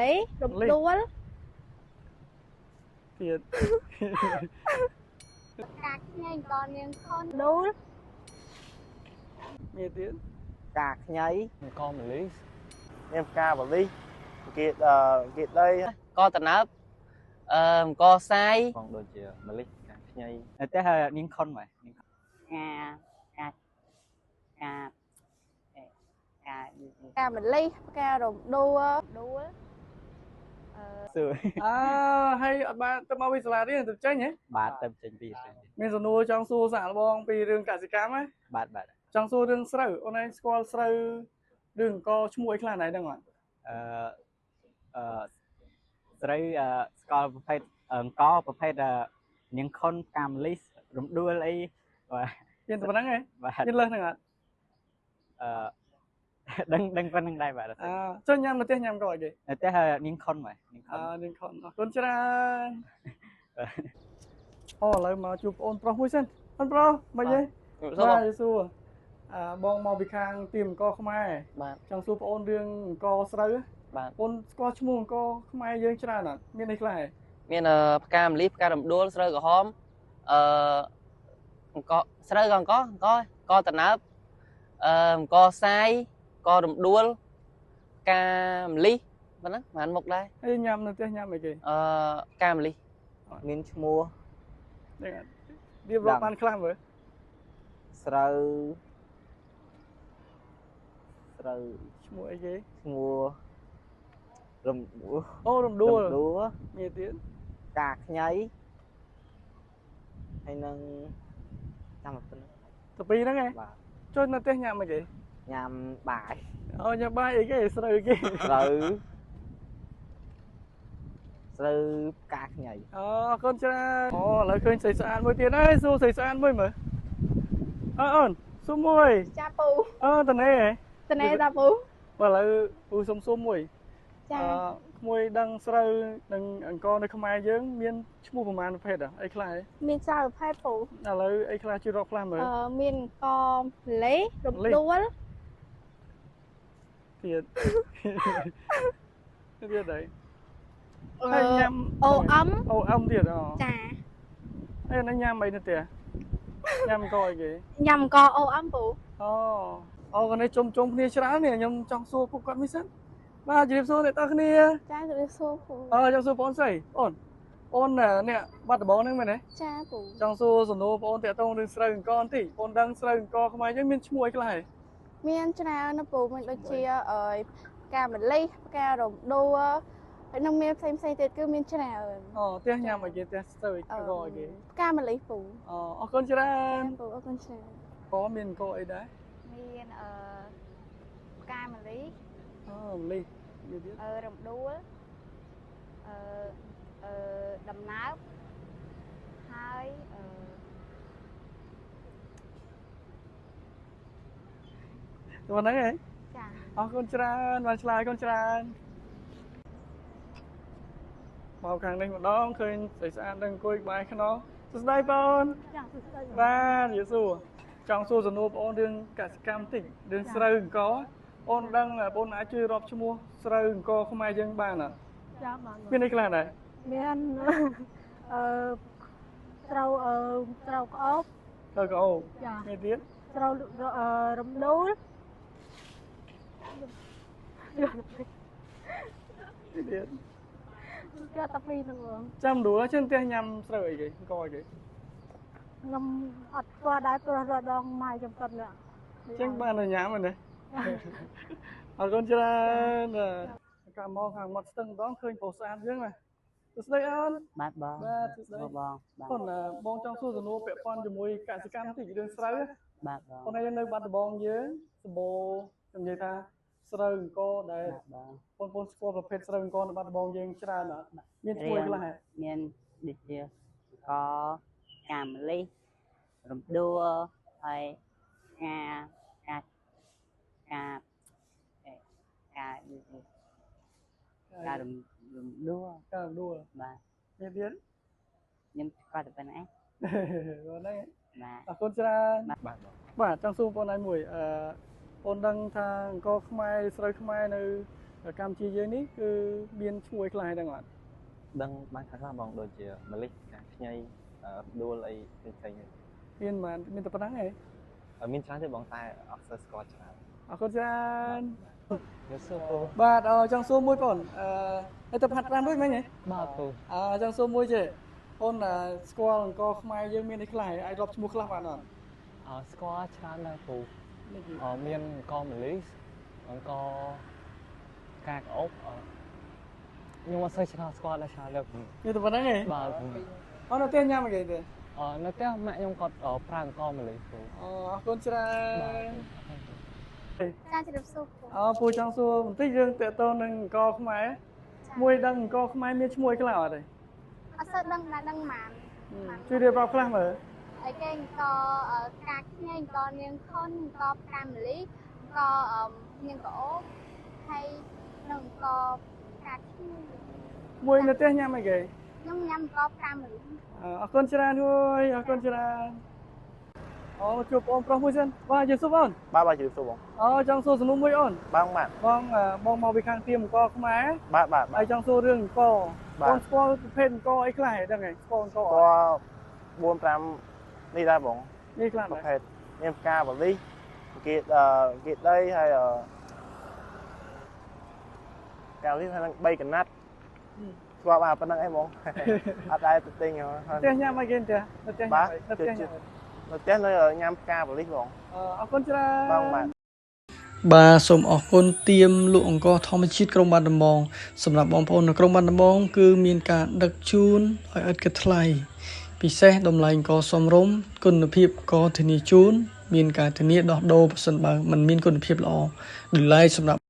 លេះរំដួល ទៀត ផ្កាខ្ញីអង្គនាងខុនដួល មានទៀត ផ្កាខ្ញី អង្គម្លិះ មានផ្កាបលិះគេគេដី កតំណើបអឺអង្គសាយ បងដូចជាម្លិះផ្កាខ្ញី តែនាងខុនមកនាង កាកាកាកា ផ្កាម្លិះផ្ការំដួលដួល សួរ អើហើយអត់បានទៅមកវិសាលារៀនទៅចេញហ៎ បាទទៅចេញពី មានសំណួរចង់សួរសាកល្បងពីរឿងកសិកម្មហ៎ បាទបាទ ចង់សួររឿងស្រូវអូនឯងស្គាល់ស្រូវរឿងអង្គឈ្មោះអីខ្លះណៃដឹងអត់ អឺអឺស្រូវស្គាល់ប្រភេទអង្គប្រភេទនាងខុនផ្កាម្លិះរំដួលអីបាទ មានតែប៉ុណ្្នឹងហ៎ បាទ មានលើសហ្នឹងអត់ អឺដឹងដឹងប៉ុណ្្នឹងដែរបាទ អើចុះញ៉ាំនៅផ្ទះញ៉ាំក៏អីគេ នៅផ្ទះនាងខុនមកនាងខុន អើនាងខុនអរគុណច្រើនអូឥឡូវមកជួបបងប្រុសមួយសិនបងប្រុសមិនទេបាទសួរអឺបងមកពីខាងទីអង្គខ្មែរ បាទ ចង់សួរបងអូនរឿងអង្គស្រូវ បាទ បងស្គាល់ឈ្មោះអង្គខ្មែរយើងច្រើនអត់មានអីខ្លះ មានផ្កាម្លិះផ្ការំដួលស្រូវក្រហមអឺអង្គស្រូវក៏អង្គអង្គកតំណើបអឺអង្គសាយករំដួលផ្កាម្លិះប៉ុណ្ណឹងបានមុខដែរ ហើយញ៉ាំនៅផ្ទះញ៉ាំអីគេ អឺផ្កាម្លិះ មានឈ្មោះ ហ្នឹងរៀបរាប់បានខ្លះមើល ស្រូវស្រូវ ឈ្មោះអីគេ ឈ្មោះរំដួល អូរំដួល រំដួល មានទៀត ផ្កាខ្ញីហើយនឹងចាំប៉ុណ្្នឹង ទៅពីរហ្នឹងឯង បាទ ចុះនៅផ្ទះញ៉ាំអីគេ ញ៉ាំបាយ អូញ៉ាំបាយអីគេស្រូវគេ ស្រូវស្រូវផ្កាខ្ញី អូអរគុណច្រើនអូឥឡូវឃើញស្រីស្អាតមួយទៀតហើយសួរស្រីស្អាតមួយមើលអើអូនសួរមួយ ចាពូ អើតនេះ តនេះតាពូ បាទឥឡូវពូសុំសួរមួយ ចា អឺក្មួយដឹងស្រូវនិងអង្គនៅខ្មែរយើងមានឈ្មោះប្រមាណប្រភេទអីខ្លះហ៎ មានច្រើនប្រភេទពូ ឥឡូវអីខ្លះជួយរកខ្លះមើល អឺមានអង្គម្លេះរំដួល ទៀតទៀតអីហើយញ៉ាំ អូអឹម អូអឹមទៀតអូ ចា ហើយនេះញ៉ាំអីនៅផ្ទះញ៉ាំអង្គអីគេ ញ៉ាំអង្គអូអឹមពូ អូអូកនេះជុំជុំគ្នាច្រើននេះខ្ញុំចង់សួរពួកគាត់មួយសិនបាទជម្រាបសួរអ្នកទាំងគ្នា ចាជម្រាបសួរពូ អឺចង់សួរបងស្រីអូនអូនអ្នកបាត់ដំបងហ្នឹងមែនទេ ចាពូ ចង់សួរសំណួរបងតាក់ទងរឿងស្រូវអង្គបន្តិចបងដឹងស្រូវអង្គខ្មែរយើងមានឈ្មោះអីខ្លះហ៎ មានច្រើនណាពូមានដូចជាអឺផ្កាម្លិះផ្ការំដួលហើយនឹងមានផ្សេងផ្សេងទៀតគឺមានច្រើន អូផ្ទះញ៉ាំអីគេផ្ទះស្រូវអង្គអីគេ ផ្កាម្លិះពូ អូអរគុណច្រើន ពូអរគុណច្រើន ក៏មានអង្គអីដែរ មានអឺផ្កាម្លិះ អូម្លិះមានទៀត អឺរំដួលអឺអឺដំណើបហើយអឺ ប៉ុណ្្នឹងឯង ចា អរគុណច្រើនបានឆ្លើយគុណច្រើនមកខាងនេះម្ដងឃើញស្អាតស្អាតនឹងអង្គុយក្បែរខ្នងសួស្តីបង ចាសួស្តី បាទយេសួរចង់សួរសំណួរបងរឿងកសិកម្មតិចរឿងស្រូវអង្គអូនដឹងបងអាចជួយរាប់ឈ្មោះស្រូវអង្គខ្មែរយើងបានអត់ ចាបាន មានអីខ្លះដែរ មានអឺស្រូវអឺស្រូវក្អូប ស្រូវក្អូប ចា មានទៀត ស្រូវរំដួល ទៀត ចាតែពីរហ្នឹងបង ចាំដួលជិនផ្ទះញ៉ាំស្រូវអីគេអង្គអីគេ ខ្ញុំអត់ស្គាល់ដែរព្រោះរដងម៉ែខ្ញុំគាត់នេះ អញ្ចឹងបានតែញ៉ាំហ្នឹងណាអរគុណច្រើនកាលមកខាងមាត់ស្ទឹងម្ដងឃើញប្រុសស្អាតយើងណាសួស្តីអូន បាទបង បាទសួស្តី បងបាទ អូនបងចង់សួរសំណួរពាក់ព័ន្ធជាមួយកសិកម្មតិចរឿងស្រូវ បាទបង អូនឯងនៅបាត់ដំបងយើងសម្បូរខ្ញុំនិយាយថាស្រូវអង្គដែល បាទបង បងប្អូនស្គាល់ប្រភេទស្រូវអង្គនៅបាត់ដំបងយើងច្រើនអត់មានឈ្មោះអីខ្លះហ៎ មានដូចជាអង្គកាម្លិះរំដួលហើយកាកាកាកាការំដួល ការរំដួល បាទ មានទៀត ខ្ញុំស្គាល់តែប៉ុណ្ណេះ ប៉ុណ្ណេះ បាទ អរគុណច្រើន បាទបង បាទចង់សួរបងឯងមួយអឺបងដឹងថាអង្គខ្មែរស្រូវខ្មែរនៅ កម្ពុជាយើងនេះគឺមានឈ្មោះអីខ្លះហ្នឹងអត់ ដឹងបានខ្លះខ្លះបងដូចជាម្លិះផ្កាខ្ញីអឺដួលអីផ្សេងៗ មានប៉ុន្មានមានតែប៉ុណ្ណឹងឯង អឺមានច្រើនទេបងតែអត់សូវស្គាល់ច្រើន អរគុណច្រើន យល់សួរពូ បាទអឺចង់សួរមួយបងអឺហើយទៅហាត់ប្រាណរួចមិញហ៎ បាទពូ អឺចង់សួរមួយទេអូនអឺស្គាល់អង្គខ្មែរយើងមានអីខ្លះអាចរាប់ឈ្មោះខ្លះបានអត់ អឺស្គាល់ច្រើនដែរពូ នេះ អឺមានអង្គម្លិះអង្គកាក្អុបអឺខ្ញុំអត់សូវច្រើនស្គាល់ដែរច្រើនលើក មានតែប៉ុណ្ណឹងឯង បាទពូ អូននៅផ្ទះញ៉ាំអីគេទេ អឺនៅផ្ទះម៉ាក់ខ្ញុំគាត់អឺប្រើអង្គម្លិះពូ អូអរគុណច្រើន ចាជម្រាបសួរពូ អើពូចង់សួរបន្តិចរឿងតកតងនឹងអង្គខ្មែរមួយដឹងអង្គខ្មែរមានឈ្មោះអីខ្លះអត់ទេ អត់សូវដឹងដែរដឹងម៉ាន ជួយរៀបរាប់ខ្លះមើល អីគេអង្គផ្កាខ្ញីអង្គនាងខុនអង្គផ្កាម្លិះអង្គនាងក្អូបហើយនិងអង្គផ្កាខ្ញី មួយនៅផ្ទះញ៉ាំអីគេ ខ្ញុំញ៉ាំអង្គផ្កាម្លិះ អរគុណច្រើនអើយអរគុណច្រើនអូជួបបងប្រុសមួយសិនបាទជម្រាបសួរបង បាទបាទជម្រាបសួរបង អូចង់សួរសំណួរមួយអូន បាទបាទ បងបងមកពីខាងទៀមអង្គខ្មែរ បាទបាទ ហើយចង់សួររឿងអង្គ បាទ បងស្គាល់ប្រភេទអង្គអីខ្លះដឹងហើយស្គាល់អង្គ ស្គាល់4 5នេះដែរបង នេះខ្លះដែរ ប្រភេទមានផ្កាបលិសគេអឺគេដីហើយអឺផ្កាបលិសហើយនឹង3កណាត់ស្គាល់បាទប៉ុណ្្នឹងឯងបង អត់ដែរទៅទិញហ៎ ផ្ទះញ៉ាំអីគេផ្ទះនៅផ្ទះញ៉ាំអីនៅផ្ទះញ៉ាំអី នៅផ្ទះនៅញ៉ាំផ្កាបលិសបង អរគុណច្រើន បងបាទ បាទសូមអរគុណទៀមលក់អង្គធម្មជាតិក្រុងបាត់ដំបងសម្រាប់បងប្អូននៅក្រុងបាត់ដំបងគឺមានការដឹកជូនឲ្យឥតគិតថ្លៃពិសេសតម្លៃអង្គសមរម្យគុណភាពក៏ធានាជូនមានការធានាដោះដូរប្រសិនបើមិនមានគុណភាពល្អតម្លៃសម្រាប់